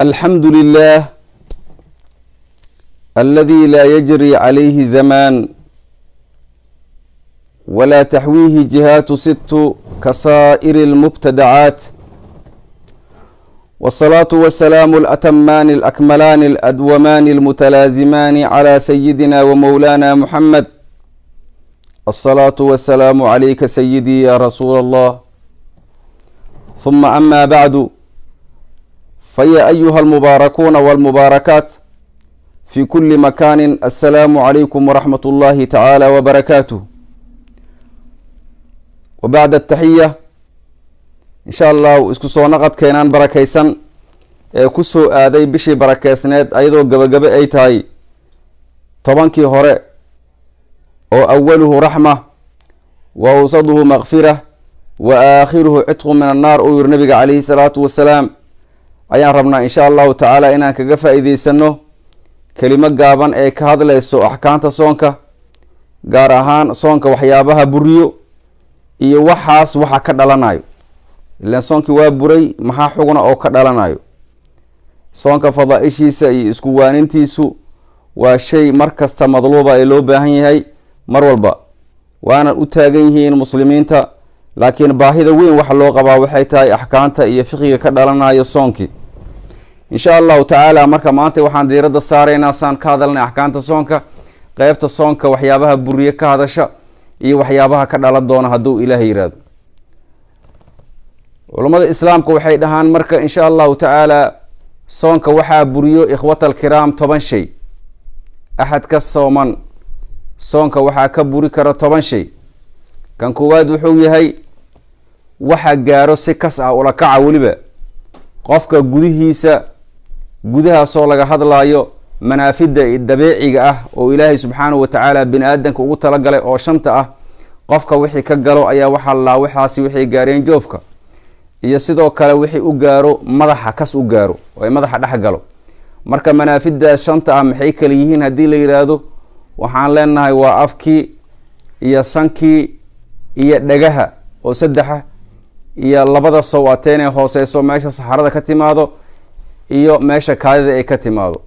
الحمد لله الذي لا يجري عليه زمان ولا تحويه جهات ست كسائر المبتدعات، والصلاة والسلام الأتمان الأكملان الأدومان المتلازمان على سيدنا ومولانا محمد. الصلاة والسلام عليك سيدي يا رسول الله. ثم أما بعد، فيا أيها المباركون والمباركات في كل مكان، السلام عليكم ورحمة الله تعالى وبركاته. وبعد التحية، in sha Allahu isku soo naqadkeenaan barakaysan ee ku soo aaday bishii barakeysneed, ayadoo gabagabe ay tahay 10kii hore oo أوله رحمة وأوسطه مغفرة وآخره عتق من النار uu yiri Nabiga calayhi salaatu wasalaam, ayaan rabnaa insha Allahu tacaala inaan kaga faa'iideysano kelimo gaaban ee ka hadlayso axkaamta soonka, gaar ahaan soonka waxyaabaha buriyo iyo waxaas waxa ka dhalanayo. Ilaan soonkii waa buray, maxaa xugna oo ka dhalanayo? Soonka fadaa-ishiisa iyo isku waanintiisu waa shay mar kasta madluuba ee loo baahan yahay mar walba, waana u taagan yihiin muslimiinta. Laakiin baahida weyn waxa loo qabaa waxay tahay axkaamta iyo fiqiga ka dhalanayo soonkii, insha Allahu tacaala. Marka maanta waxaan diiradda saaraynaa, saan ka hadalnay axkaamta soonka, qeybta soonka waxyaabaha buriye ka hadasha iyo waxyaabaha ka dhalan doona hadduu Ilaahay yihahdo. Culammada islaamka waxay dhahaan marka, insha Allahu tacaala, soonka waxaa buriyo, إخوة الكرام, 10 shay. Axad ka sooman soonka waxaa ka buri kara 10 shay. Kan koowaad wuxuu yahay waxa gaaro si kas ah, ula kaca weliba, qofka gudihiisa, gudahaasoo laga hadlaayo manaafida dabeeciga ah oo Ilaahay subxaanahu wa tacaala bini aadamka ugu talagalay oo shanta ah. Qofka wixii ka galo ayaa waxaa laa waxaasi waxay gaareen joofka, iyo sidoo kale wixii u gaaro madaxa, kas u gaaro oo ay madaxa dhex galo. Marka manaafidaas shanta ah maxay kala yihiin haddii la yidhaahdo? Waxaan leenahay waa afkii iyo sankii iyo dhagaha oo saddexa, iyo labada saw-ateen ee hooseyso, meesha saxarada ka timaado iyo meesha kaadida ay ka timaado.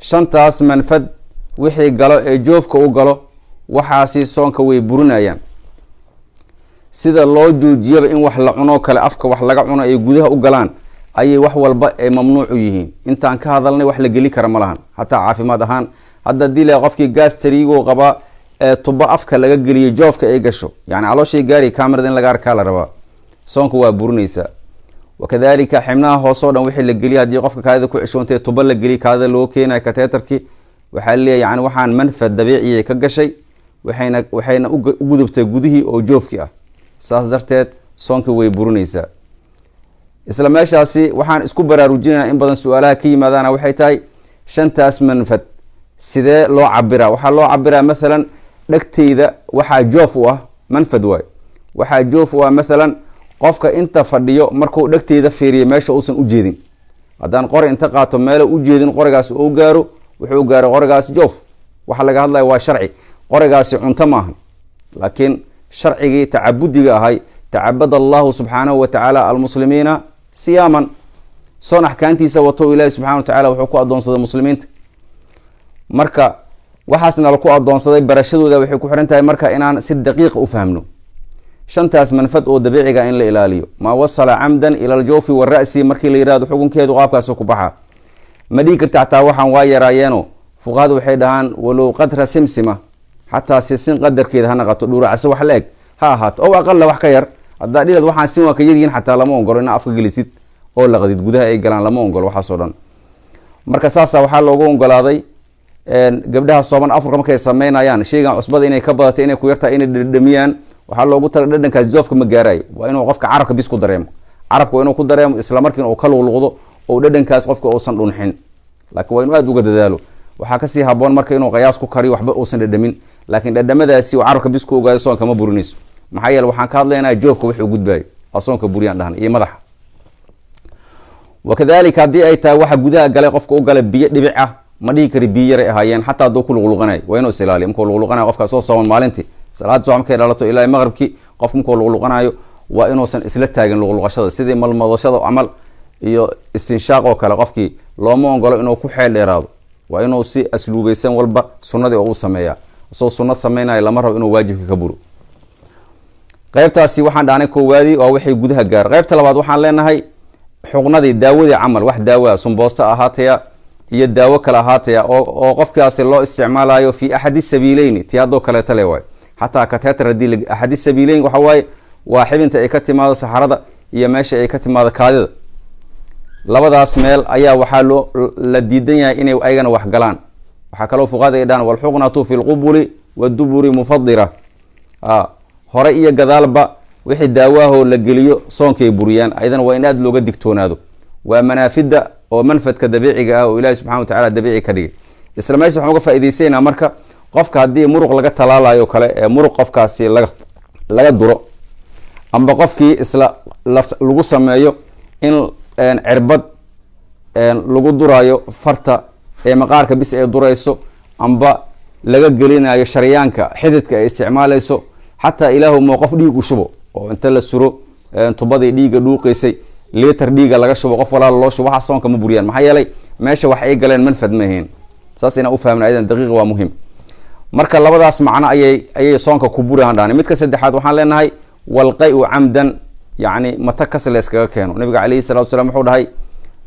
Shantaas manfad wixii galo ee joofka u galo, waxaasi soonka way burinayaan. Sida loo joojiyaba in wax la cunoo kale, afka wax laga cuno ay gudaha u galaan, ayay wax walba ay mamnuuc u yihiin. Intaan ka hadalnay wax la geli kara ma lahan, xataa caafimaad ahaan. Hadda hadii la qofkii gaastariguu qabaa ee tubo afka laga geliyo, joofka ay gasho, yani calooshay gaari, camerada in laga arkaa la rabaa, soonka waa burinaysaa. وكذلك xibnaha hoose o dhan wixii la geliya, haddii qofka kaadida ku ceshoontay tubo la geliya, kaadida loo keenayo, catheterkii, waxaa leeyahy yani waxaan manfad dabiiciya ka gashay, waxayna u gudubtay gudihii oo joofkii ah. Saas darteed soonka way burinaysaa. Isla meeshaasi waxaan isku baraarujinayna, in badan su-aalaha ka yimaadaana waxay tahay: shantaas manfad sidee loo cabiraa? Waxaa loo cabiraa, mathalan, dhegteyda waxaa joof u ah, manfad waayo, waxaa joof u ah mathalan qofka inta fadhiyo markuu dhegteyda fiiriyo meesha uusan ujeedin. Haddaan qori inta qaato meelo ujeedin, qorigaas oo gaaro, wuxuu gaaro qorigaas joof. Waxa laga hadlaya waa sharci, qorigaasi cunto maahan, laakiin sharcigii tacabudiga ahay. تعبد الله سبحانه وتعالى المسلمين صياما, soon axkaantiisa wato Ilaahi subxana wa tacala wuxuu ku addoonsaday muslimiinta. Marka waxaasna laku addoonsaday barashadooda waxay ku xiran tahay marka inaan si daqiiqa u fahmno shantaas manfad oo dabiiciga in la ilaaliyo. ما وصل عمدا إلى الجوف والرأس markii la yihahdo, xukunkeedu qaabkaasu ku baxaa. Ma dhigi karta xataa waxaan waa yaraayeeno. Fuqahadu waxay dhahaan ولو قدر سمسمة, xataa sisin qadarkeeda ha naqato, dhuuracase wax la eg ha ahaato, ow aqala, wax ka yar. Haddaa dhilad waxaan sin waa ka yaryihiin, xataa lama ogolo inaa afka gelisid oo laqdid, gudaha ay galaan lama ogolo waxaasoo dhan. Marka saasa waxaa loogu ogolaaday gabdhaha sooman afurka markay sameynayaan sheygan cusbada inay ka badatay, inay ku yartahay, inay dhedhamiyaan. Waxaa loogu tala dhadhankaas joofka ma gaarayo, waa inuu qofka carabka bis ku dareemo. Carabka waa inuu ku dareemo, isla markiina uu ka luqluqdo oo dhadhankaas qofka uusan dhunxin. Laakiin waa inuu aada uga dadaalo. Waxaa kasii haboon marka inuu qayaas ku kariyo, waxba uusan dhadhamin, laakiin dhadhamadaasi uu carabka bis ku ogaado soonka ma burinayso. Maxaa yeele, waxaan ka hadlaynaa joofka wuxuu gudbaayo asoonka buriyaan dhahan iyo madaxa. وكذلك haddii ay tahay waxa gudaha galay, qofka u galay biyo dhibic ah, ma dhihi kari biyo yaray ahaayeen. Xataa hadduu ku luqluqanayo, waa inuu is ilaaliyo markuu luqluqanayo. Qofkaa soo sooman maalintii salaada subax markay dhalato ilaa maqribkii, qofka markuu luqluqanayo waa inuusan isla taagin luqluqashada, sidii malmadashada camal. iyo istinshaaq oo kale qofkii looma ogolo inuu ku xeel dheeraado. Waa inuu si asluubeysan walba sunnadii oo u sameeyaa. Isagoo sunno sameynayo lama rabo inuu waajibka ka buro. Qaybtaasi waxaan dhahnay koowaadii waa wixii gudaha gaar. Qaybta labaad waxaan leenahay xuqnadii, daawadii camal, wax daawoa, sumboosta ahaataya iyo daawo kale ahaataya, oo qofkaasi loo isticmaalayo fi axadi sabiileyni, ti haddoo kaleeta le waay. Xataa kateter hadii axadi sabiileyn waxa waaye waa xibinta ay ka timaado saxarada iyo meesha ay ka timaado kaadida. Labadaas meel ayaa waxaa loo la diidan yahay inay ayagana wax galaan. Waxaa kaloo fuqaada ay dhahaan walxuqnatu fi lqubuli waduburi mufadira. Hore iyo gadaalba wixii daawahoo la geliyo soonkay buriyaan, ayadana waa in aada looga digtoonaado. Waa manaafida oo manfadka dabiiciga ah oo ilahi subxana wa tacala dabiici ka dhigay. Isla meesha waxaan uga faaidaysanaa marka qofka haddii muruq laga talaalayo kale, ee muruq qofkaasi laga duro, amba qofkii isla lagu sameeyo in cirbad lagu duraayo farta ee maqaarka bis ay durayso, amba laga gelinayo sharyaanka xididka ay isticmaalayso, xataa ilaahu moo qof dhiig u shubo oo inta la suro tubadii dhiigga dhuuqaysay liiter dhiiga laga shubo, qof walaala loo shubo, waxa soonka ma buriyaan. Maxaa yeelay meesha wax ay galeen manfad ma ahayn. Saas inaan ufahmna ayadan daqiiq waa muhim. Marka labadaas macno ayay soonka ku buriyaan dhahnay. Midka saddexaad waxaan leenahay walqay-u camdan, yacni matag kas la iskaga keeno. Nabiga calayhi salatu wasalaam wuxuu dhahay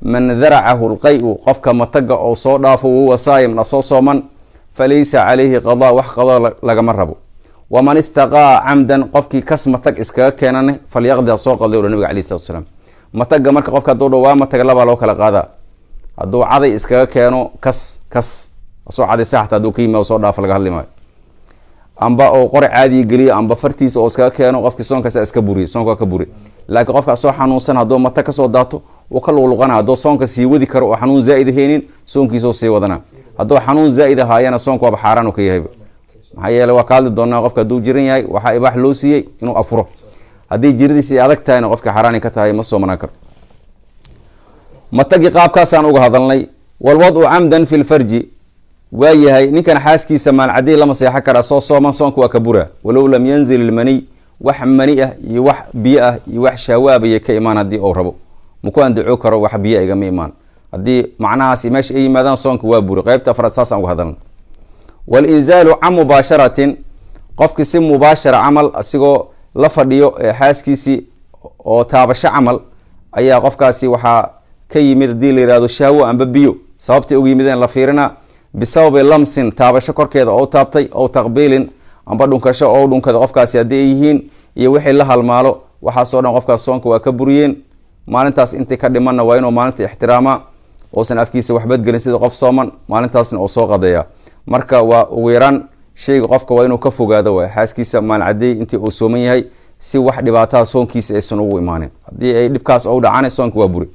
man daracahu lqay-u, qofka mataga oo soo dhaafo wahuwa saayim, na soo sooman, falaysa calayhi qadaa, wax qado lagama rabo. Waman istaqaa camdan, qofkii kas matag iskaga keenan, falyaqdi, ha soo qaday, nabiga alayhi salatu wasalaam. Mataga marka qofka hadduu dho waa mataga, labaa loo kala qaadaa. Hadduu caday iskaga keeno kas kas soo cadaysa, xataa hadduu ka yimaado soo dhaafo laga hadli maayo, amba oo qori caadiya geliyo, amba fartiisa oo iskaga keeno, qofkii soonkaasa iska buriy, soonka waa ka buri. Laakiin qofka asoo xanuunsan hadduu matag kasoo daato, wuu ka luqluqana. Hadduu soonka sii wadi karo oo xanuun zaa'id haynin, soonkiisoo sii wadana. Hadduu xanuun zaa'id ahaayana, soonka waaba xaaraan u ka yahayba. Maxaa yeele waa ka hadli doonaa, qofka hadduu jiran yahay waxaa ibaax loo siiyey inuu afuro. Haddii jiradiisi ay adag tahayna, qofka xaaraani ka tahay, ma soomanaan karo. Matagi qaabkaasaan uga hadalnay. Walwadcu camdan fi lfarji waa yahay ninkan xaaskiisa maalcadii lama seexan karaa soo sooman, soonka waa ka bura, walow lam yanzil ilmaniy, wax mani ah iyo wax biyo ah iyo wax shaawaabaya ka imaan haddii uu rabo, maku andacoo karo wax biyo igama imaan. Haddii macnahaasi meesha ay yimaadaan, soonka waa buri. Qaybta afraad saasaan uga hadalnay. Walinzaalu can mubaasharatin, qofki si mubaashara camal asigoo la fadhiyo xaaskiisii oo taabasho camal ayaa qofkaasi waxaa ka yimid, haddii la yihahdo shahwo amba biyo, sababtay uga yimideen la fiirina, bisababi lamsin, taabasho korkeeda oo taabtay, ow taqbiilin, amba dhunkasho oo dhunkada qofkaasi haddii ay yihiin iyo wixii la halmaalo, waxaasoo dhan qofkaas soonka waa ka buriyeen. Maalintaas intii ka dhimanna waa inuu maalinta ixtiraamaa, oosan afkiisa waxbadgelin sida qof sooman, maalintaasna oo soo qadeeya. Marka waa ugu yaraan shayga qofka waa inuu ka fogaado waay xaaskiisa maalin intii uu sooman yahay, si wax dhibaataha soonkiisa aysan ugu imaanin. Haddii ay dhibkaas ou dhacaan, soonka waa buri.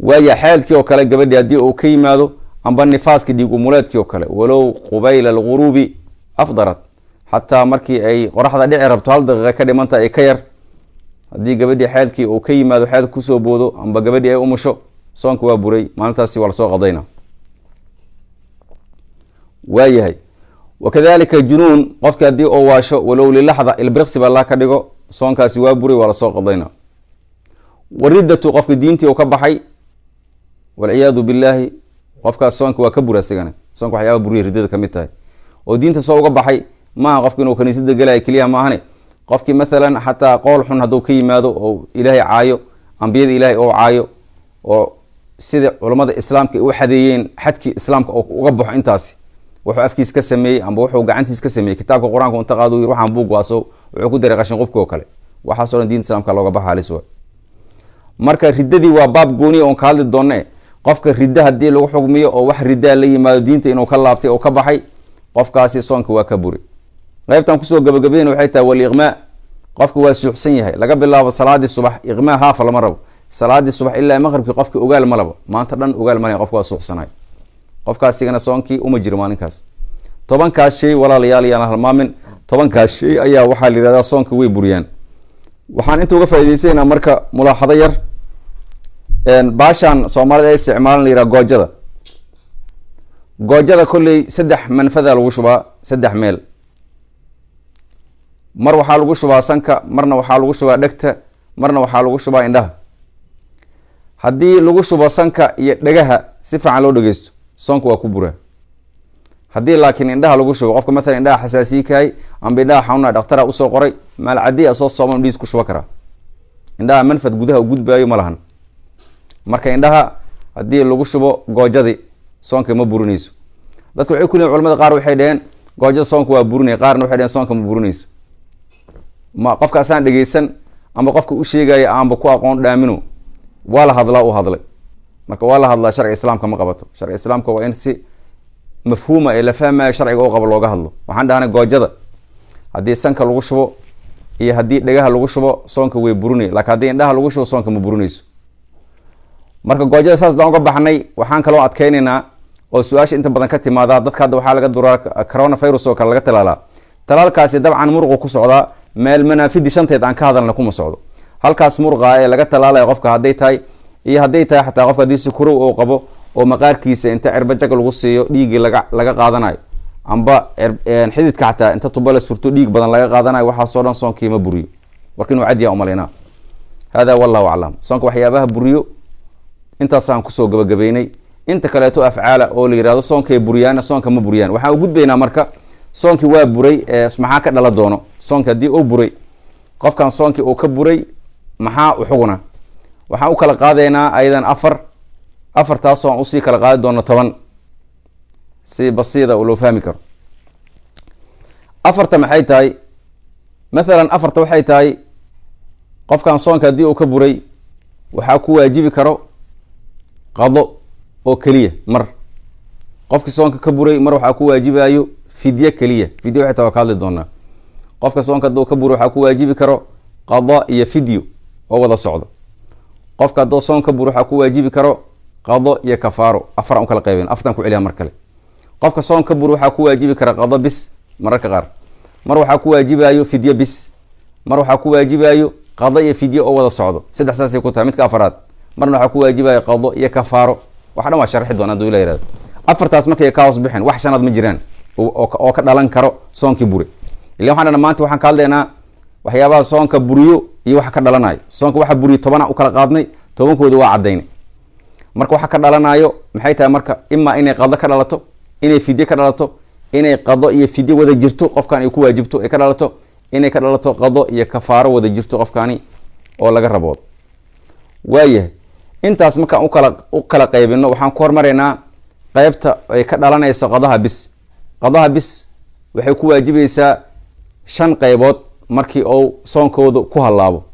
Waaya xeelkii oo kale gabadhi haddii uu ka yimaado, amba nifaaskii, dhiig umuleedkii oo kale, walow qubayla alguruubi afdarat, xataa markii ay qoraxda dhici rabto 1 daqiiqa ka dhimanta ay ka yar, haddii gabadhii xeelkii uu ka yimaado, xeelka kusoo boodo, amba gabadhii ay umusho, soonka waa buray, maalintaasi waa lasoo qadayna. Waayahay, wakadalika junuun, qofki haddii uu waasho walow lilaxda, ilbriqsi ba allah ka dhigo, soonkaasi waa buray, waa lasoo qadayna. Waridatu, qofka diintii uu ka baxay, walciyaadu billahi, qofkaas soonka waa ka bura. Asigana soonka waxyaaba buriya riddada kamid tahay oo diinta soo uga baxay maaha qofki inuu kaniisada gelaya keliya maahane. Qofkii mathalan xataa qowl xun hadduu ka yimaado oo ilaahay caayo, ambiyada ilaahay oo caayo, oo sida culammada islaamka ay u xadeeyeen xadkii islaamka oo uga baxo, intaasi wuxuu afkiis ka sameeyey amba wuxuu gacantiis ka sameeyey, kitaabka qur-aanka unta qaado yiri waxaan buug waaso, wuxuu ku daray qashin qubki oo kale, waxaasoo dhan diinta islaamka looga baxa, halis waay. Marka riddadii waa baab gooniya oon ka hadli doonne. Qofka riddo haddii lagu xugmiyo oo wax riddaa la yimaado, diinta inuu ka laabtay oo ka baxay, qofkaasi soonka waa ka buri. Qaybtan kusoo gabagabayna waxay tahay waliqmaa. Qofka waa suuxsan yahay laga bilaabo salaadii subax, iqmaa haafa lama rabo, salaadii subax ilaa maqribkii qofki ogaal ma labo, maanta dhan ogaal malaya, qofka waa suuxsanay, qofkaasigana soonkii uma jiro maalinkaas. 10kaas shay, walaalayaal, yaan halmaamin, 10kaas shay ayaa waxaa la yihahdaa soonka way buriyaan. Waxaan inta uga faaidaysanaa marka mulaaxado yar. Baashaan soomaalida ay isticmaalan la yiraha goojada. Goojada kolley 3 manfada lagu shubaa, 3 meel. Mar waxaa lagu shubaa sanka, marna waxaa lagu shubaa dhegta, marna waxaa lagu shubaa indhaha. Haddii lagu shubo sanka iyo dhegaha, si fiican loo dhegeysto, soonka waa ku buraa. Haddii laakiin indhaha lagu shubo, qofka mathalan indhaha xasaasiye kahay amba indhaha xanuuna, dhakhtara usoo qoray, maalcadii asoo sooman indhihiis ku shuba karaa. Indhaha manfad gudaha u gudbaayo ma lahan. Marka indhaha haddii lagu shubo goojadii, soonka ma burinayso. Dadka waxay ku leeyiin, culamada qaar waxay dheheen goojada soonka waa burinaya, qaarna waxay dheheen soonka ma burinayso. Ma qofka asaan dhegeysan ama qofka u sheegaya aanba ku aqoon dhaamino, waa la hadlaa, u hadlay. Marka waa la hadlaa, sharciga Islaamka ma qabato. Sharciga Islaamka waa in si mafhuuma ee la fahmayo sharciga u qabo looga hadlo. Waxaan dhahnay goojada haddii sanka lagu shubo iyo haddii dhegaha lagu shubo, soonka way burinay, lakin haddii indhaha lagu shubo, soonka ma burinayso. Marka goojada saas daan uga baxnay. Waxaan kaloo adkeynaynaa oo su-aasha inta badan ka timaada dadka, hadda waxaa laga duraa coronavirus oo kale, laga talaalaa. Talaalkaasi dabcan muruqu ku socdaa, meel manaafidi shanteed aan ka hadalna kuma socdo. Halkaas muruqa ee laga talaalaya qofka hadday tahay, iyo hadday tahay xataa qofka haddii sukurow uu qabo oo maqaarkiisa inta cirbajag lagu siiyo dhiiggii laga qaadanayo, amba xididka xataa inta tuba la surto dhiig badan laga qaadanayo, waxaasoo dhan soonkii ma buriyo. Warka inuu cadyaha umalaynaa. Hada wallahu aclam. Soonka waxyaabaha buriyo intaasaan kusoo gabagabeynay. Inta kaleeto afcaala oo la yihahdo soonkay buriyaanna, soonka ma buriyaan. Waxaan u gudbaynaa marka, soonkii waa buray, maxaa ka dhala doono? Soonki haddii uu buray, qofkan soonkii uu ka buray, maxaa uxuguna? Waxaan u kala qaadaynaa ayadan afar afartaasoo aan usii kala qaadi doono 10, si basiida loo fahmi karo. Afarta maxay tahay? Mathalan, afarta waxay tahay, qofkan soonka haddii uu ka buray, waxaa ku waajibi karo qado oo keliya. Mar qofkii soonka ka buray, mar waxaa ku waajibayo fidye keliya. Fidye waxay tahay waa ka hadli doonaa. Qofka soonka hadduu ka buray, waxaa ku waajibi karo qada iyo fidyo oo wada socdo. Qofka hadduu soon ka buro, waxaa ku waajibi karo qado iyo kafaaro. Afar aan u kala qaybeen, afartan ku celiya mar kale. Qofka soon ka buro, waxaa ku waajibi kara qado bis mararka qaar. Mar waxaa ku waajibayo fidye bis. Mar waxaa ku waajibayo qado iyo fidye oo wada socdo. Saddex saasay ku tahay. Midka afaraad, marna waxaa ku waajibayo qado iyo kafaaro. Wax dhan waa sharxi doona haduu ila yihahdo. Afartaas markay ka hoos bixin, wax shanaad ma jiraan oo ka dhalan karo soonkii bure. Ila waxaan dhana maanta waxaan ka hadlaynaa waxyaabaha soonka buriyo iyo waxa ka dhalanayo. Soonka waxa buriyo 10 u kala qaadnay, 10kooda waa cadaynay. Marka waxa ka dhalanayo maxay tahay? Marka imaa inay qado ka dhalato, inay fidye ka dhalato, inay qado iyo fidye wada jirto qofkan ay ku waajibto ay ka dhalato, inay ka dhalato qado iyo kafaaro wada jirto qofkaani oo laga raboodo. Waayahay, intaas markaan ukala qaybino, waxaan ku hormaraynaa qeybta ay ka dhalanayso qadaha bis. Qadaha bis waxay ku waajibaysaa shan qaybood markii uu soonkooda ku hallaabo.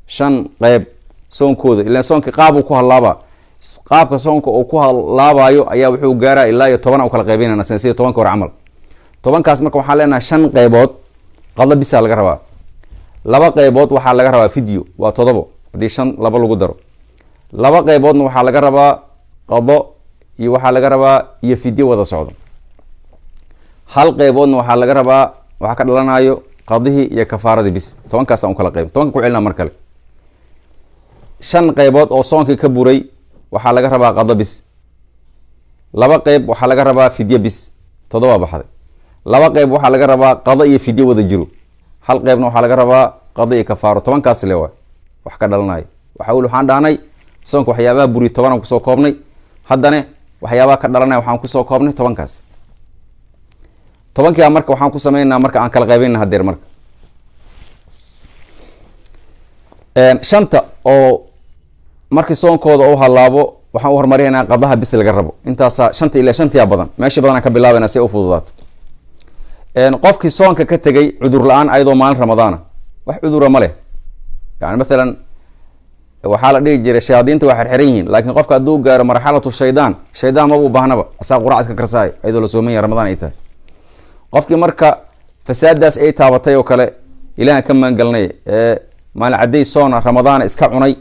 Shan qeyb soonkooda, ilaan soonkii qaabuu ku hallaabaa. Qaabka soonka uu ku hallaabayo ayaa wuxuu gaaraa ilaa iyo 10 u kala qaybinayna, sida 10ka hore camal. 10kaas marka waxaan leenahay, shan qeybood qado bisaa laga rabaa. Laba qeybood waxaa laga rabaa fidyo, waa 7 haddii shan laba lagu daro. Laba qeyboodna waxaa laga rabaa qado iyo waxaa laga rabaa iyo fidyo wada socdo. Hal qeyboodna waxaa laga rabaa, waxaa ka dhalanayo qadihii iyo kafaaradii bis. 10kaasaan u kala qayb. 10ka ku celina mar kale. Shan qeybood oo soonkii ka buray waxaa laga rabaa qado bis. Laba qeyb waxaa laga rabaa fidyo bis, 7 baxday. Laba qeyb waxaa laga rabaa qado iyo fidyo wada jiro. Hal qeybna waxaa laga rabaa qado iyo kafaaro. 10kaas le waay wax ka dhalanayo. Waxa waxaan dhahnay soonka waxyaabaha buriy 10aan kusoo koobnay. Haddana waxyaabaha ka dhalanaya waxaan kusoo koobnay 10kaas. 10kiia marka waxaan ku sameynaa, marka aan kala qaybeyna hadeer. Marka shanta oo markii soonkooda u halaabo, waxaan u horumarinaynaa qadaha bis laga rabo. Intaasaa shanta, ilaa shantiyaa badan, meesha badanaan ka bilaabayna si ay ufududaato. Qofkii soonka ka tegay cudur la-aan, ayadoo maalin Ramadaana, wax cudura ma leh. Yani mathalan waxaa la dhihi jiray shayaadiinta waa xerxiran yihiin, laakiin qofka hadduu gaaro marxalatu shaydaan, shaydaan maba u baahnaba, asaa qurac iska karsaayo ayadoo la sooman yahay, Ramadaan ay tahay. Qofkii marka fasaadaas ay taabatay oo kale, Ilahan ka maangalnay, ee maalin cadday soona Ramadaana iska cunay,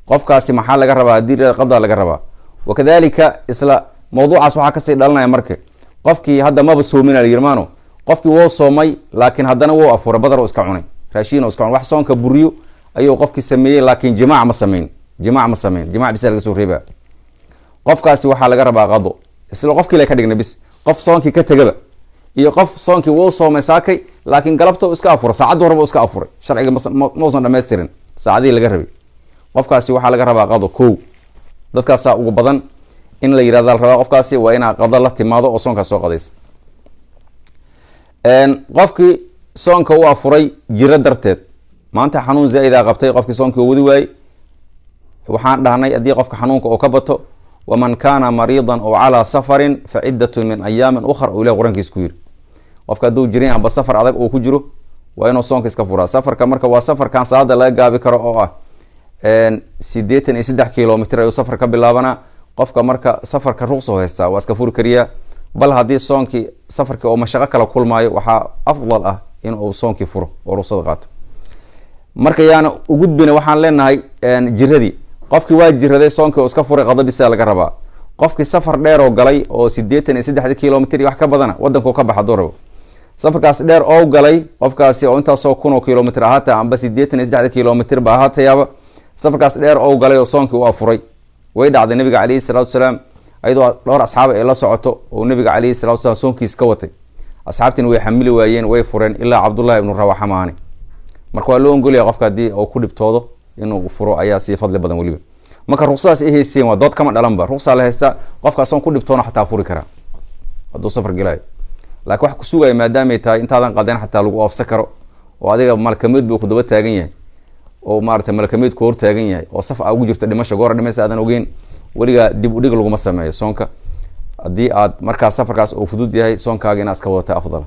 qofkaasi maxaa laga rabaa? Hadii qadaa laga rabaa. Wakadalika isla mawduucaas waxaa kasii dhalanaya marka qofkii hadda maba soomin la yirmaano. Qofkii wou soomay, laakiin haddana wou afuray, badar iska cunay, raashin iska cunay, wax soonka buriyo ayuu qofkii sameeyey, laakiin jimaac ma sameyn. Jimaac ma sameyn, jimac bisa laga soo reebaa. Qofkaasi waxaa laga rabaa qado. Isla qofkii la ka dhignay bis, qof soonkii ka tegaba iyo qof soonkii wou soomay saakay, laakiin galabta iska afuray, saacaddu horeba iska afuray, sharciga mausan dhamaystirin saacadihii laga rabay. Qofkaasi waxaa laga rabaa qado. Kow, dadkaasaa ugu badan in la yirahda la rabaa, qofkaasi waa inaa qado la timaado oo soonkaas soo qadaysa. Qofkii soonka u afuray jiro darteed, maanta xanuun zaa-idaa qabtay, qofkii soonkii oo wadi waayey, waxaan dhahnay haddii qofka xanuunka oo ka bato, waman kaana mariidan aw calaa safarin fa ciddatun min ayaamin ukhar, oo ilah qur-aankiis ku yiri. Qofka hadduu jirin amba safar adag uu ku jiro, waa inuu soonka iska furaa. Safarka marka waa safarkan salaada laga gaabi karo oo ah 83 kilomitr ayuu safar ka bilaabanaa. Qofka marka safarka ruqso haystaa, waa iska furi kariyaa. Bal haddii soonkii safarkii oo mashaqo kala kulmaayo, waxaa afdal ah in uu soonkii furo oo ruqsada qaato. Marka yaana ugudbina, waxaan leenahay jiradii, qofkii waa jiraday, soonkii oo iska furay, qado bisa laga rabaa. Qofkii safar dheer oo galay oo 83 kilomitr iyo wax ka badana, wadankuu ka baxa haduu rabo, safarkaas dheer oo galay qofkaasi oo intaasoo kun oo kilomitr ahaata amba 83 kilomitr ba ahaatayaaba, safarkaas dheer oo galay oo soonkii u afuray, way dhacday nabiga caleyhi salaatu wasalaam ayadoo dhowr asxaab ay la socoto oo nabiga caleyhi salatu wasalaam soonkiis ka watay. Asxaabtiina way xamili waayeen, way fureen, ilaa Cabdullahi ibnu Rawaxa maani. Marka waa loo ogolaya qofka haddii uu ku dhibtoodo inuu furo ayaa sii fadli badan weliba. Marka ruqsadaas ay haysteen waa dood kama dhalanba, ruqsaa la haystaa, qofka asoon ku dhibtoona xataa furi karaa hadduu safar gelayo. Laakiin wax kusugaya maadaamay tahay intaadan qadeen xataa lagu oofsa karo, oo adiga malkameed buu ku daba taagan yahay, oo maarata malkameed ku hor taagan yahay, oo saf aa ugu jirto dhimasho, goora dhimaysa aadan ogeyn, weligaa dib udhig laguma sameeyo soonka. Haddii aad markaas safarkaas uu fudud yahay, soonkaaga inaad iska wadata afdal.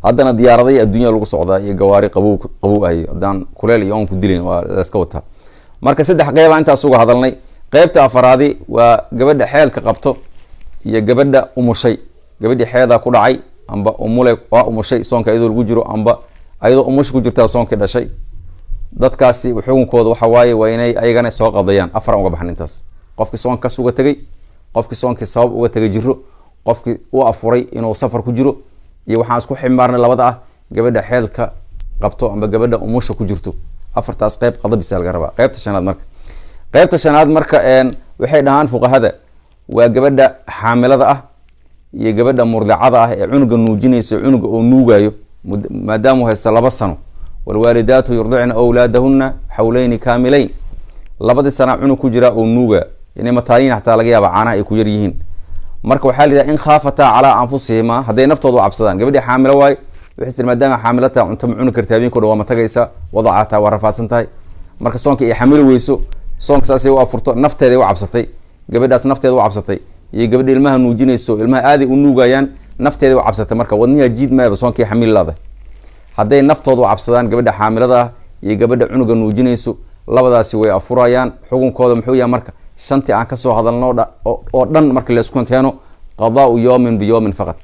Haddana diyaaraday adduunya lagu socdaa iyo gawaari qabow qabow ahy, haddaan kuleel iyo oon ku dilayn waa la iska wataa. Marka saddex qeybaa intaas uga hadalnay. Qeybta afaraadi waa gabadha xeelka qabto iyo gabadha umushay. Gabadhii xeedaa ku dhacay amba umule, waa umushay soonka iyadoo lagu jiro, amba ayadoo umush ku jirtaa soonkii dhashay. Dadkaasi xukunkooda waxa waaye waa inay ayagana soo qadayaan. Afar uga baxan intaas: qofkii soonkas uga tegey, qofkii soonkii sabab uga tegay jiro, qofkii u afuray inuu safar ku jiro, iyo waxaan isku ximaarnay labada ah, gabadha xeelka qabto amba gabadha umusha ku jirto. Afartaas qeyb qada bisa laga rabaa. Qeybta shanaad marka, qeybta shanaad marka waxay dhahaan fuqahada waa gabadha xaamilada ah iyo gabadha murdicada ah ee cunuga nuujinaysa, cunuga oo nuugayo maadaamuu haysto 2 sano. Walwaalidaatu yurdicna awlaadahuna xawleyni kaamileyn. Labadii sana cunug ku jiraa oo nuuga, inay mataayin xataa laga yaaba, caanaha ay ku yar yihiin. Marka waxaa la yidhaha in khaafataa calaa anfusihima, hadday naftooda u cabsadaan. Gabadhii xaamilo waayo, waxay tir maadaama xaamilo tahay cunto ma cuni karta, habeenko dhan waa ma tagaysa, wadacataa, waa rafaadsan tahay. Marka soonka ay xamili weyso, soonka saasay u afurto, nafteeday u cabsatay. Gabadhaas nafteeda u cabsatay iyo gabadha ilmaha nuujinayso, ilmaha aaday u nuugayaan, nafteeday u cabsatay, marka wadniha jiid maayaba, soonkii xamili laada. Hadday naftooda u cabsadaan gabadha xaamilada ah iyo gabadha cunuga nuujinayso, labadaasi way afurayaan. Xukunkooda muxuu yahay? Marka shantii aan kasoo hadalno oo dhan marka laysku keeno, qadaau yawmin biyawmin faqad.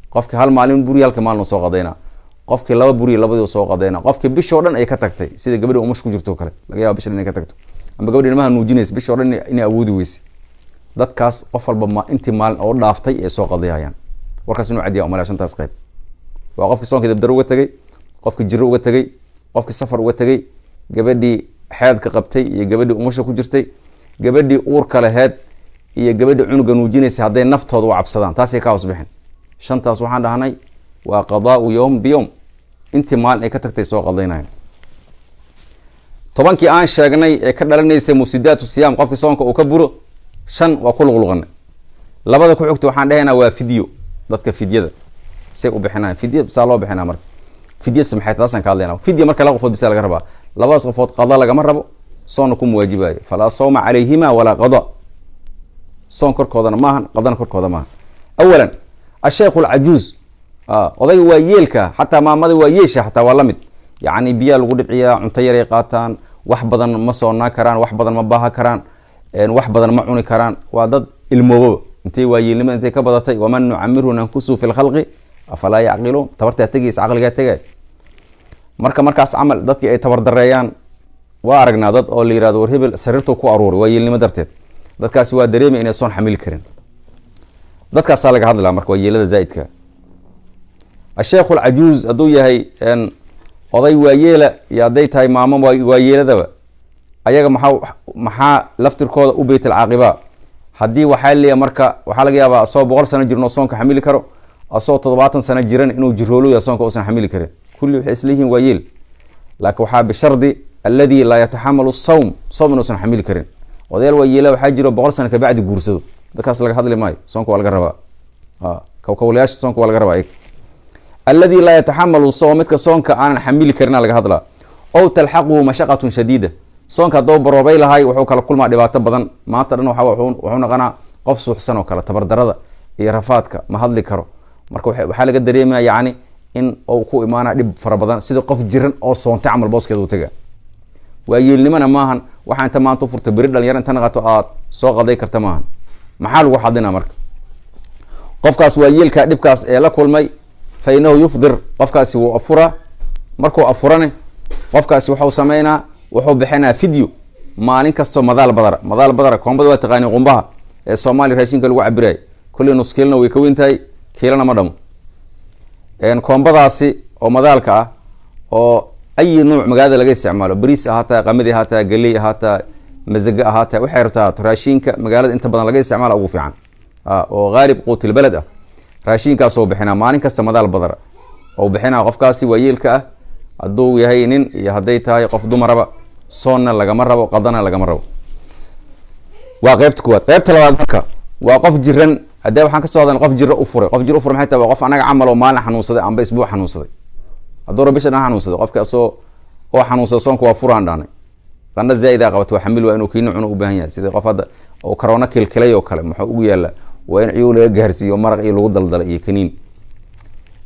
Qofkii hal maalin buriya, halka maalin soo qadayna. Qofkii laba buriya, labadii soo qadayna. Qofkii bishoo dhan ay ka tagtay, sida gabadha umush ku jirto kale, laga yaaba bisha dhan inay ka tagto, amba gabadha ilmaha nuujinaysa bishoo dhan inay awoodi weyse, dadkaas qof walba ma intii maalin oo dhaaftay ay soo qadayayaan. Warkaas inuu cadiya umalaya. Shantaas qayb waa qofkii soonkii dabdaro uga tegey, qofkii jiro uga tegey, qofkii safar uga tegey, gabadhii xeedka qabtay iyo gabadhii umusha ku jirtay, gabadhii uurka laheed iyo gabadhii cunuga nuujinaysa, hadday naftooda u cabsadaan. Taasay ka hoos bixin. Shantaas waxaan dhahnay waa qadaau yowm biyowm, intii maalin ay ka tagtay soo qadaynayan. 10kii aan sheegnay ee ka dhalanaysay mufsidaatu siyaam, qofkii soonka uu ka buro, shan waa ku luqluqanay. Labada ku xigta waxaan dhahaynaa waa fidyo. Dadka fidyada say u bixinayan, fidya saa loo bixinaa. Marka fidya samxeed taasaan ka hadlayna. Fidya marka laba qofood bisa laga rabaa. Labadaas qofood qada lagama rabo, soonna kuma waajibayo. Falaa sawma calayhima walaa qada, soon korkoodana maahan, qadana korkooda maahan. Awalan, asheikh alcajuuz, odayga waa yeelka, xataa maamada waa yeesha, xataa waa lamid. Yacni biyaa lagu dhibciyaa, cunto yaray qaataan, wax badan ma soonaa karaan, wax badan ma baaha karaan, wax badan ma cuni karaan. Waa dad ilmoobaba intay waayeelnimada intay ka badatay. Waman nucamirhu nankusu fi lkhalqi afalaa yacqiluun. Tabartaa tegaysa, caqligaa tegay. Marka markaas camal dadkii ay tabar dareeyaan, waa aragnaa dad oo la yirahdo war hebel sariirtuu ku aruuray waa yeelnimo darteed. Dadkaasi waa dareemay inay soon xamili karin. Dadkaasaa laga hadlaa marka, waa yeelada zaaidka. Asheikhu alcajuuz hadduu yahay oday waayeela iyo hadday tahay maamo waayeeladaba, ayaga maxaa laftirkooda u beyt alcaaqiba? Haddii waxaa leeyahay, marka waxaa laga yaabaa asagoo 100 sano jirin oo soonka xamili karo, asagoo 70 sano jiran inuu jirooloya, soonka uusan xamili karin. Kulli waxay isleeyihiin waa yeel, laakiin waxaa bishardi Aladi laa yataxamalu sawm, soom inuusan xamili karin. Odayaal waa yeela waxaa jiro 100 sano kabacdi guursado, dadkaas laga hadli maayo, soonka waa laga rabaa. Kawkawlayaasha soonka waa laga rabaa. Aladi laa yataxamalu sawm, midka soonka aanan xamili karina laga hadlaa. Ow talxaquhu mashaqatun shadiida, soonka haddoo baroobay lahay wuxuu kala kulmaa dhibaato badan. Maanta dhan wuxuu noqonaa qof suuxsan oo kale, tabardarada iyo rafaadka ma hadli karo. Marka waxaa laga dareemaya yacni in uu ku imaana dhib fara badan, sida qof jiran oo soontay camal booskeeda u taga. Waayeelnimona maahan waxaa inta maanta ufurta beri dhalinyaro inta naqato aad soo qaday karta maahan. Maxaa lagu xadinaa marka qofkaas waayeelka dhibkaas ee la kulmay? Fa inahu yufdir, qofkaasi wuu afuraa. Markuu afurane qofkaasi wuxuu sameynaa, wuxuu bixinaa fidyo maalin kastoo madaal badara. Madaal badara koombada waa taqaani, qumbaha ee Soomaaliya raashinka lagu cabirayo. Kolley nus kiilona way ka weyn tahay, kiilona ma dhamo. Koombadaasi oo madaalka ah oo ayi nuuc magaalada laga isticmaalo, bariis ahaataa, qamadi ahaataa, galey ahaataa, mazaga ahaataa, waxay rabtaa ahaato, raashinka magaalada inta badan laga isticmaala ugu fiican oo haalib quutilbaled ah, raashinkaasoo bixinaa maalin kasta madaal badara oo bixinaa qofkaasi waayeelka ah, hadduu yahay nin iyo hadday tahay qof dumaraba. Soonna lagama rabo, qadana lagama rabo. Waa qeybta kuwaad. Qeybta labaad marka waa qof jiran. Haddee waxaan kasoo hadalna qof jiro u furay. Qof jiro ufuray maxay tahay? Waa qof anaga camal oo maalin xanuunsaday amba isbuuc xanuunsaday, hadduu rabo bisha dhan xanuunsaday. Qofka asoo oo xanuunsada soonka waa furaan dhaanay. Qandha zaaida qabata, waa xamil, waa inuu kiino cuno u baahan yahay. Sidii qof hadda oo corona kilkilay oo kale, muxuu ugu yaala? Waa in ciyow laga gaarsiiyo, maraq iyo lagu daldala iyo kaniin.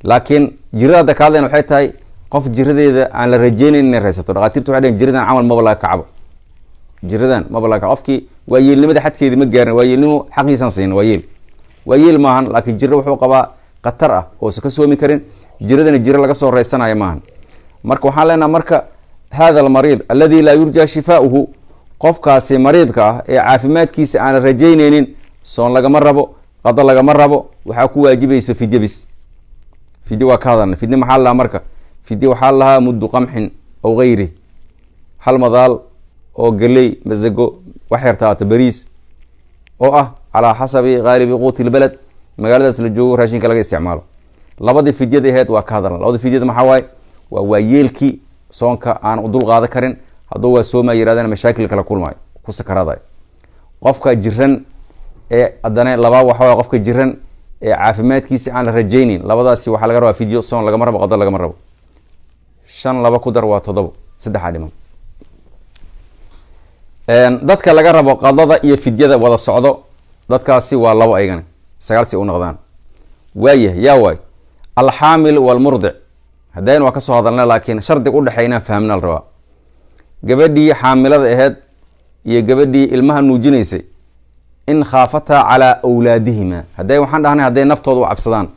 Laakiin jirada hadda ka hadlayna waxay tahay qof jiradeeda aan la rajeynayn inay raysato. Dhakhaatiirtu waxay dhaheen jiradan camal maba laga kacbo, jiradan maba laga kacbo. Qofkii waayeelnimada xadkeedi ma gaarin, waayeelnimo xaqiisaan siin, waayeel waayeel maahan, laakiin jiro wuxuu qabaa khatar ah oosan ka soomi karin. Jiradana jiro laga soo raysanayo maahan. Marka waxaan leenaha marka hada almariid aladi laa yurja shifaauhu, qofkaasi mariidka ah ee caafimaadkiisa aan la rajaynaynin, soon lagama rabo, qado lagama rabo. Waxaa ku waajibayso fidye bis. Fidye waa ka hadalna. Fidye maxaa lahaa marka? Fidye waxaa lahaa muddu qamxin aw gayri, hal madaal oo galey, mazago, wax yartaato, beriis oo ah calaa xasabi haalibi quuti lbaled, magaaladaas la joogo raashinka laga isticmaalo. Labadii fidyada aheyd waa ka hadalna. Labadii fidyada maxaa waaye? Waa waayeelkii soonka aan u dul qaadan karin, hadduu waa sooma yirahdana mashaakil kala kulmaayo, ku sakaraadayo. Qofka jiran ee haddana labaa waxa waye qofka jiran ee caafimaadkiisa aan la rajayneyn. Labadaasi waxaa laga rabaa fidyo, soon lagama rabo, qado lagama rabo. 5 2 ku dar waa 7, saddexaa dhiman. Dadka laga rabo qadada iyo fidyada wada socdo, dadkaasi waa labo, aygana 9 si u noqdaan. Waayah, yaa waay? Alxaamil walmurdic. Haddayna waa kasoo hadalna, laakiin shardiga udhexeey inaan fahamna la rabaa. Gabadhii xaamilada aheyd iyo gabadhii ilmaha nuujinaysay, in khaafataa calaa awlaadihima. Hadday waxaan dhahnay hadday naftooda u cabsadaan,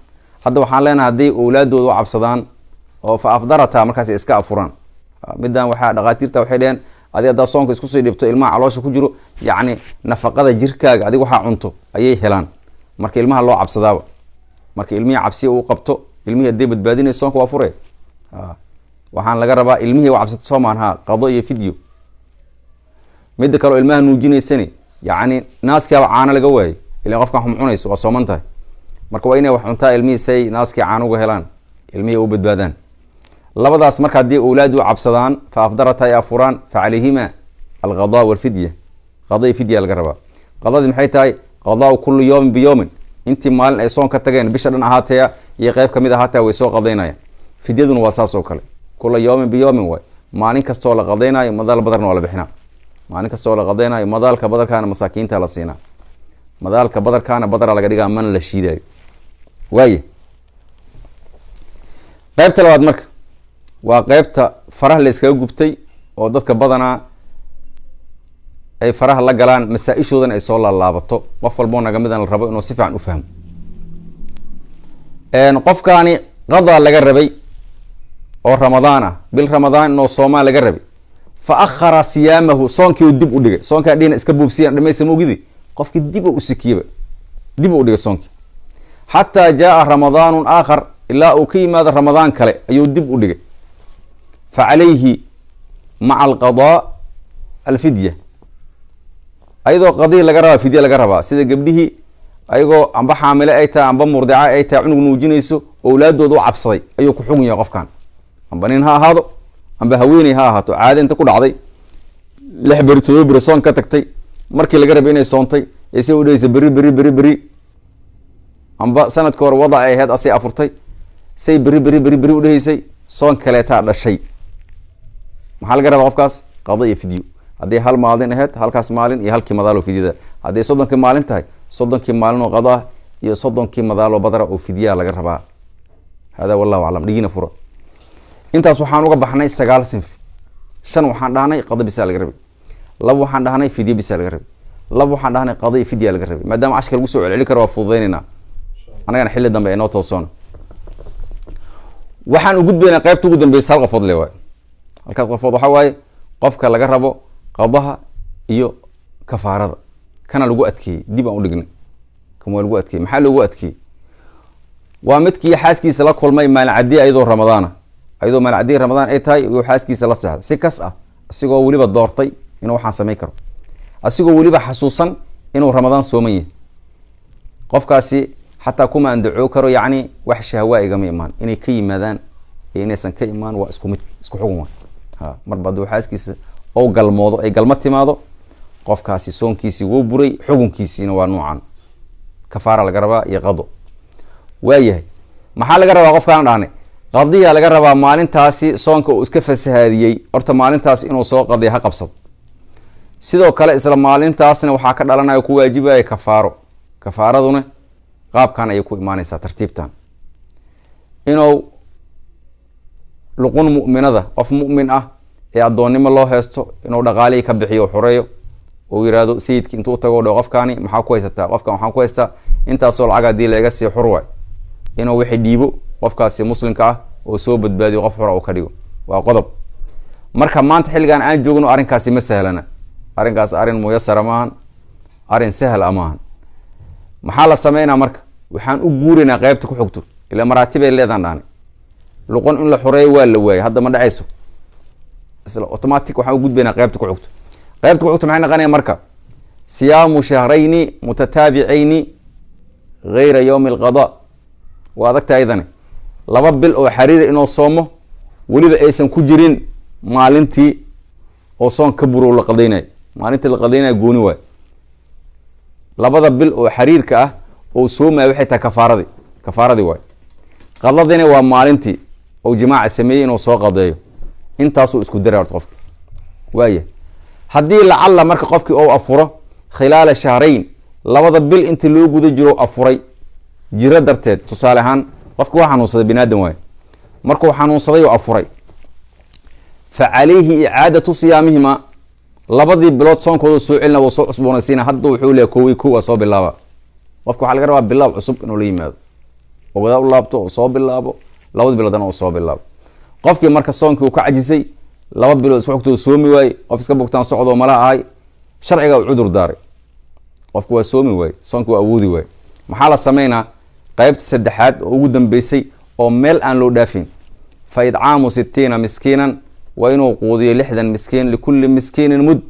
hadda waxaan leenahay hadday awlaadooda u cabsadaan oo fa afdarataa, markaas iska afuraan. Middan waxaa dhakhaatiirta waxay dheheen, adi haddaa soonka isku sii dhibto, ilmaha caloosha ku jiro, yacni nafaqada jirkaaga adiga waxaa cunto ayay helaan. Marka ilmaha loo cabsadaaba, marka ilmihii cabsiya uu qabto, ilmihii hadday badbaadinayso soonka waa fure. Waxaan laga rabaa ilmihii u cabsato soomaan ha qado iyo fidyo. Midda kaleo ilmaha nuujinaysani, yacni naaskiaba caano laga waayay, ilan qofkan waxma cunayso, waa sooman tahay. Marka waa inay wax cuntaa ilmihii say naaskii caano uga helaan, ilmihii u badbaadaan. Labadaas marka haddii awlaadu cabsadaan, fa afdarata, ay afuraan, fa calayhima alqada walfidya. Qada iyo fidya laga rabaa. Qadadii maxay tahay? Qadaau kulli yawmin biyawmin. Intii maalin ay soon ka tageen, bisha dhan ahaataya iyo qeyb kamid ahaataya, way soo qadaynayaan. Fidyaduna waa saas oo kale, kula yawmin biyawmin waay. Maalin kastoo la qadaynayo madaal badarna waa la bixinaa. Maalin kastoo la qadaynayo madaalka badarkaana masaakiinta la siinaa. Madaalka badarkaana badara laga dhigaa, mana la shiidayo. Waaye, qeybta labaad marka waa qeybta faraha la iskaga gubtay oo dadka badanaa ay faraha la galaan, masaa-ishoodana ay soo laalaabato. Qof walboo naga midan la rabo inuu si fiican u fahmo. Qofkaani qadaa laga rabay oo Ramadaan ah, bil Ramadaan inoo soomaa laga rabay. Fa akhara siyaamahu, soonkii uu dib u dhigay. Soonkaa dhihina iska buubsiyan dhamaysa maogidi, qofkii dib u usikiyaba, dib u dhigay soonkii, xataa jaaa ramadaanu aakhar, ilaa uu ka yimaado Ramadaan kale ayuu dib u dhigay. Fa calayhi maca alqadaa alfidya. Ayadoo qadihii laga rabaa, fidya laga rabaa. Sida gabdhihii ayagoo amba xaamile ay tahay amba murdica ay tahay, cunug nuujinayso, owlaadooda u cabsaday ayuu ku xugun yahay qofkan, amba nin ha ahaado Amba haweeney ha ahaato, caado inta ku dhacday 6 beri, 7 beri soon ka tagtay, markii laga rabay inay soontay ee say udhahaysa beri beri beri beri, amba sanadka hore wadac ay ahayd asay afurtay, say beri beri beri beri udhahaysay, soon kaleetaa dhashay. Maxaa laga rabaa qofkaas? Qado iyo fidyo. Hadday hal maalin ahayd, halkaas maalin iyo halkii madaaloo fidyada. Hadday 30kii maalin tahay, 30kii maalin oo qado ah iyo 30kii madaaloo badara oo fidyaha laga rabaa. Hada wallahu aclam. Dhigina fura. Intaas waxaan uga baxnay 9 sinf. 5 waxaan dhahnay qado bisaa laga rabay, 2 waxaan dhahnay fidye bisaa laga rabay, 2 waxaan dhahnay qado iyo fidya laga rabay. Maadaama cashka lagu soo celceli karo, waa fududeynayna annagana xilli dambe ay noo toosoon. Waxaan u gudbaynaa qaybta ugu dambeysa. Hal qofood le waay. Halkaas qofood waxaa waaye qofka laga rabo qadaha iyo kafaarada. Kana lagu adkeeyey, dib aan udhignay. Kan waa lagu adkeeyey. Maxaa loogu adkeeyey? Waa midkii xaaskiisa la kulmay maalin caddiya ayadoo ramadaana, ayadoo maalin caddiya Ramadaan ay tahay iyuu xaaskiisa la seexday si kas ah, asigoo weliba doortay inuu waxaan samayn karo, asigoo weliba xasuusan inuu Ramadaan sooman yahay. Qofkaasi xataa kuma andacoo karo, yacni wax shahwaa igama imaan. Inay ka yimaadaan iyo inaysan ka imaan waa isku mid, isku xugun waay. Ha, marba hadduu xaaskiisa ou galmoodo, ay galmo timaado, qofkaasi soonkiisii wuu buray. Xukunkiisiina waa nuucan, kafaara laga rabaa iyo qado. Waayahay, maxaa laga rabaa qofkaan dhahnay? Qadiya laga rabaa. Maalintaasi soonka uu iska fasahaadiyey, horta maalintaasi inuu soo qadiya ha qabsado. Sidoo kale isla maalintaasna waxaa ka dhalanaya, ku waajibaya kafaaro. Kafaaraduna qaabkan ayay ku imaaneysaa, tartiibtan: inuu luqun mu'minada, qof mu'min ah ee addoonnimo loo heesto, inuu dhaqaalihii ka bixiyo, xureeyo, uu yihahdo sayidki intuu utago dho: "Qofkaani maxaa ku haysataa?" "Qofkan waxaan ku haystaa intaasoo lacag, haddii laga sii xur waay." Inuu wixii dhiibo qofkaasi muslimka ah oo soo badbaadiyo, qof xura uu ka dhigo, waa qodob. Marka maanta xilligan aan joogno arrinkaasi ma sahlana. Arrinkaas arrin muyasara maahan, arrin sahal a maahan. Maxaa la sameynaa marka? Waxaan u guuraynaa qeybta ku xigto, ila maraatibay leedaan dhahnay. Luqon in la xoreeyo waa la waayay, hadda ma dhacayso. Isla automatic waxaan u gudbaynaa qeybta ku xigto. Qeybta ku xigto maxay noqonaya marka? Siyaamu shahrayni mutataabicayni gayra yawmi alqada. Waa adagta aydane. 2 bil oo xariira inuu soomo, weliba aysan ku jirin maalintii oo soon ka buro la qadaynayo. Maalintii la qadaynayo gooni waayo. 2da bil oo xariirka ah oo soomaya waxay tahay kafaaradii, kafaaradii waayo. Qadadina waa maalintii oo jimaaca sameeyey inuu soo qadeeyo. Intaasuu isku daray horta qofki. Waaya, haddii lacalla marka qofkii ou afuro khilaala shahrayn, 2da bil intii loo guda jiro afuray jiro darteed, tusaale ahaan qofki waa xanuunsaday, binaadam waayo, markuu xanuunsaday oo afuray, fa calayhi icaadatu siyaamihima. 2dii bilood soonkooda soo celina, wuu soo cusboonaysiina. Hadda wuxuu leeyahy kowi kow waa soo bilaaba. Qofka waxaa laga rabaa bilaab cusub inuu la yimaado, oo gadaa u laabto oo soo bilaabo 2dii biloodana uu soo bilaabo. Qofkii marka soonkii uu ka cajisay, 2 bilood isku xogtooda soomi waaye, qof iska bogtaan socdoo malaha ahay, sharciga uu cudur daaray, qofku waa soomi waaye, soonki waa awoodi waaye. Maxaa la sameynaa? Qeybta saddexaad oo ugu dambeysay oo meel aan loo dhaafin: fa idcaamu 60 miskiinan, waa inuu quudiyo 60 miskiin, likulli miskiinin mud,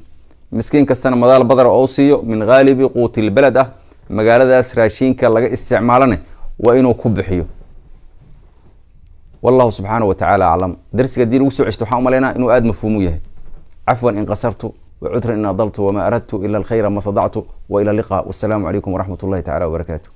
miskiin kastana madaal badar oo siiyo, min haalibi quuti lbalad ah, magaaladaas raashinka laga isticmaalane waa inuu ku bixiyo. Wallahu subxaanahu wa tacaala aclam. Darsiga haddii lagu soo ceshto, waxaan umalaynaa inuu aada mafhuumu yahay. Cafwan in qasartu, wcudran in adaltu, wma aradtu ila alkhayra ma sadactu, wa ila liqa. Wasalaamu calaykum waraxmat ullahi tacala wabarakaatu.